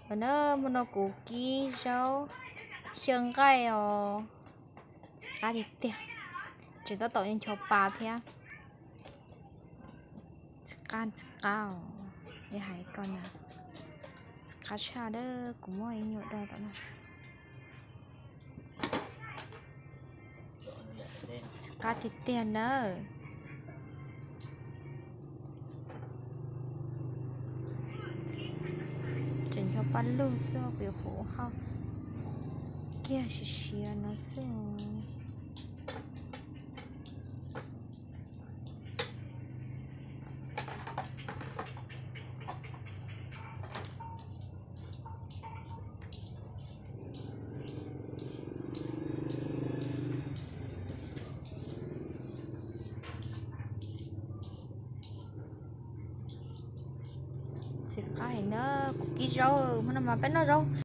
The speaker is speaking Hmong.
Ua na, hmo no kuv kib zaub xyaw nqaij os. Txiv qab tiag tiag, tseem tab tom ncho pa thiab. Txiv qab, txiv qab os, li hais ko na, txiv qab tshaj dab, kuv muab ib nyuag do tom no. Txiv qab tiag tiag nawb. Tseem ncho paj lug xwb, kuv yuav ua hauj kiag siav siav no xwb. Txiv qab heev na, kuv kib zaub, hmo no mas peb noj zaub.